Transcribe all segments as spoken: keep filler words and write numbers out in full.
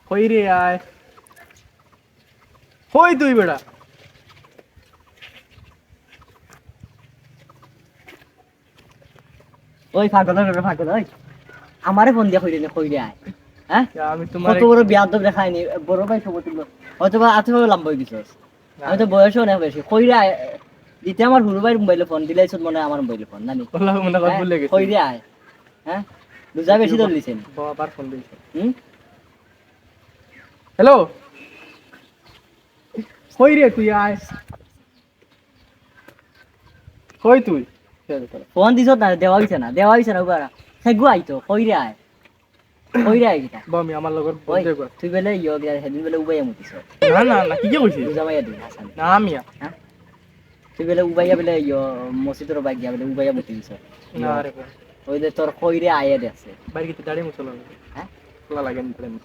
কই রে আয়। কই তুই বেটা? ওই পাগল, ওই পাগল, ওই। আমারে ফোন দিয়া কইরে নে, কইরে আয়। হ্যাঁ? ইয়া, আমি তোমার কত বড় বিয়াদব দেখায়নি, বড় ভাই সব তুললো। হয়তো বা আতে ভাবে লম্বা হয়ে গেছে। না। আমি তো বয়সও অনেক বেশি। কইরে আয়। দিতে আমার হুরু ভাইর মোবাইলে ফোন, দিলাইছত মনে হয় আমার মোবাইলে ফোন, নানি? ওলা মনে হয় হ্যাঁ? ভুলে গেছি। কইরে আয়। হ্যাঁ? রোজা বেশি ধরলিছেন। বাবার ফোন দিয়েছে। হুম? হ্যালো। কই রে তুই আয়। কই তুই? ফোন দিছত না, দেওয়া হইছে না, দেওয়া হইছে না, উবা। সেগু আইতো, কইরে আয়। কইরে আয় কিতা? বা আমি আমার লগর ওই, বন্ধু একবার। তুই বেলে ইয়ো গিয়া, সেদিন বেলে উবাইয়া মুতিছ। না, না, না, কি কি কইছিস? বুঝা মাইয়া দিন, হাসান। না, মিয়া। হ্যাঁ? তুই বেলে উবাইয়া বেলে ইয়ো, মসজিদর বাইক গিয়া বেলে উবাইয়া মুতি দিছ। না রে বা। ওই যে তোর কইরে আয়ে দেখছে। বাইরে কি দাড়ি মুছলো? হ্যাঁ? খোলা লাগে না, দাড়ি মুছ।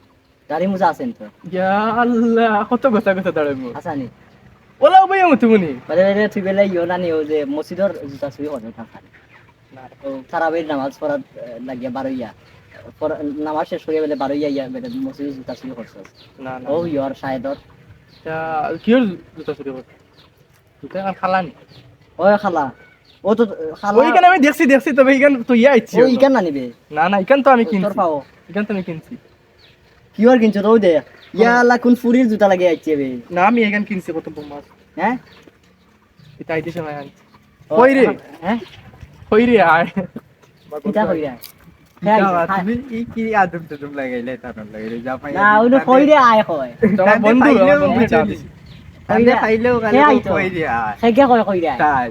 দাড়ি মুছা আছেন তো? ইয়া আল্লাহ, কত গোছা গোছা দাড়ি মুছ। আসানি। ওলা উবাইয়া মুতি মুনি। বাদে, বাদে, তুই বেলে ইয়ো নানি, ওই যে মসজিদর জুতা চুরি করে, ওটা খালি। না। ও তারাবির নামাজ পড়া, এ, লাগিয়া বারইয়া। পড়া, নামাজ শেষ করিয়া বেলে বারইয়া ইয়া বেলে মসজিদর জুতা চুরি করছস। না, না, ও না। ইয়র শায়দর। তা কিয়র জুতা চুরি করছস? জুতা আর খালা নি? ওই খালা। ও তো, এ, খালা। ওইখান আমি দেখছি, দেখছি, তবে ইখান তো ইয়া আইছি ও হলো। ইখান না নিবে। না, না, ইখান তো আমি তোর কিনছি। পাও। ইখান তো আমি কিনছি। কিয়র কিনছো তো ওই দে। ইয়া আল্লাহ, কোন ফুরির জুতা লাগে আইছে বে? না, আমি ইখান কিনছি কত বোমাস। হ্যাঁ? এটা আইতে সময় আনছি। ও, কই রে? হ্যাঁ? কই রে আয়? কিতা কইরা? কিতা হ্যাঁ, বা, হ্যাঁ। তুমি ই কি আদম টাদম লাগাইলে, তানর লাগাইলে, জামাই না, আদম ওই যে তানরে কইরে আয় কয়। তো আমার তানরে বন্ধু, পাইলেও আমার বন্ধু চা উঠেনি। দিছি। তানরে কইরে আয়। পাইলেও কে খালি আইতো? কইরে আয়। কে কে কয় কইরে আয়? তাই।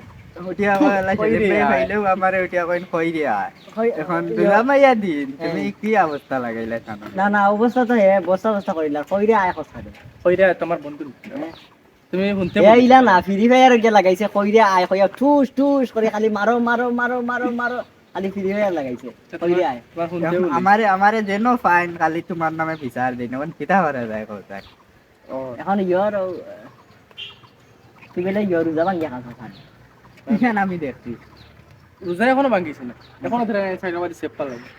উঠিয়া কয়, আল্লাহ কইরে শরীফ ভাই আয়। পাইলেও আমারে উঠিয়া কইন কইরে আয়। কই-, এখন ইয়ো। দুলা মাইয়া দিন, তুমি হ্যাঁ। কি অবস্থা লাগাইলে তানর? না, না, অবস্থা তো হে, বস্তা বস্তা করিলা, কইরে আয় কথা দে। কইরে আয়, তোমার বন্ধু। হ্যাঁ। তুমি শুনতে এ বলছো। ইলা না, Free Fire গিয়া লাগাইছে, কইরে আয়, কইয়া ঠুস ঠুস করে খালি মারো, মারো, মারো, মারো, মারো, খালি Free Fire লাগাইছে, আচ্ছা, কইরে তোমার, আয়। তোমার শুনতে বলি। আমারে, আমারে যেন ফাইন খালি তোমার নামে বিচার দিন, এখন কিতা করা যায়, কও যাক। ও। এখন ইয়র, ও, তুই বেলে ইয়র রোজা ভাঙ্গিয়া খাস খান। ইখান আমি দেখছি। রোজা এখনো ভাঙ্গিছে না, এখনো ধরে সাইড বাড়ি সেপ্পার লাগে।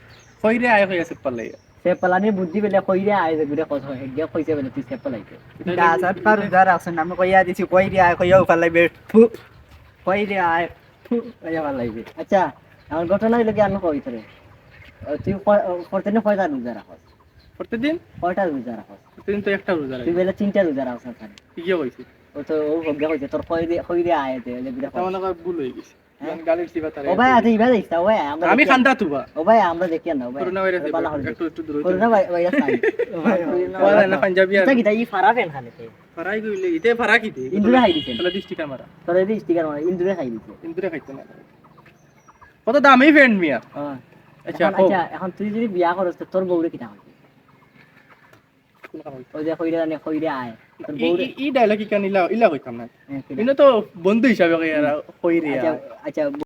কইরে আয়, কইয়া সেপ্পার লাগে। সে পালানি বুদ্ধি বেলে কইরে আয় যে ঘুরে কত হয়, গিয়া কইছে বেলে তুই সে পালাইতে। গাছ আট পা রোজা রাখছেন, আমি কইয়া দিছি, কইরে আয়, কইয়া উফার লাগবে, থু, কইরে আয়, থু, কইয়া উফার লাগবে। আচ্ছা, আমার ঘটনা হইলো কি, আমি কই তোরে, ও, তুই ক-, ও, প্রতিদিন কয়টা রোজা রাখস? প্রতিদিন? কয়টা রোজা রাখস? প্রতিদিন তো একটা রোজা তুই রাখি। বেলে তিনটা রোজা রাখস না খালি। কি গিয়া কইছে? ও তো, ও হগ্গা কইছে, তোর কইরে, কইরে আয় দে, যে ঘুরে এটা কত। মনে হয় ভুল হয়ে গেছে। হ্যাঁ? ইয়ান গালির সিবা তারা ও ভাই, এত আচ্ছা, ইবা দেখতা, ও ভাই, আমরা ও, আমি দেখি না। খান্দা তো বা। ও ভাই, আমরা দেখি না, ও ভাই। করোনা ভাইরাস বালা এবার হইল। একটু, একটু দূর করোনা হইতে। ভাই-, ভাইরাস নাই। ও ভাই, ও ভাই। ও ভাই, না, পাঞ্জাবি আর কিতা, কিতা, ই ফারা ফেন খানে তে? ফারাই কইলে, ইতে ফারা কি দে? ইন্দুরে খাই দিছে। তাহলে দি স্টিকার মারা। তাহলে দি স্টিকার মারা, ইন্দুরে খাই দিছে। ইন্দুরে খাইতো না। কত দামি ফেন মিয়া। হ্যাঁ। আচ্ছা, এখন, কও। আচ্ছা, এখন তুই যদি বিয়া করস, তো তোর বউরে কিতা কইবি? কোন কাম হইছে? ওই যে কইরে জানে, কইরে আয়। তোর ই, বউরে ই, ই ডায়লগ ইখান ইলা, ইলা কইতাম না। হ্যাঁ, কিলা? ইনো তো বন্ধু হিসাবে কই আর কইরে আচ্ছা, আয়। আচ্ছা,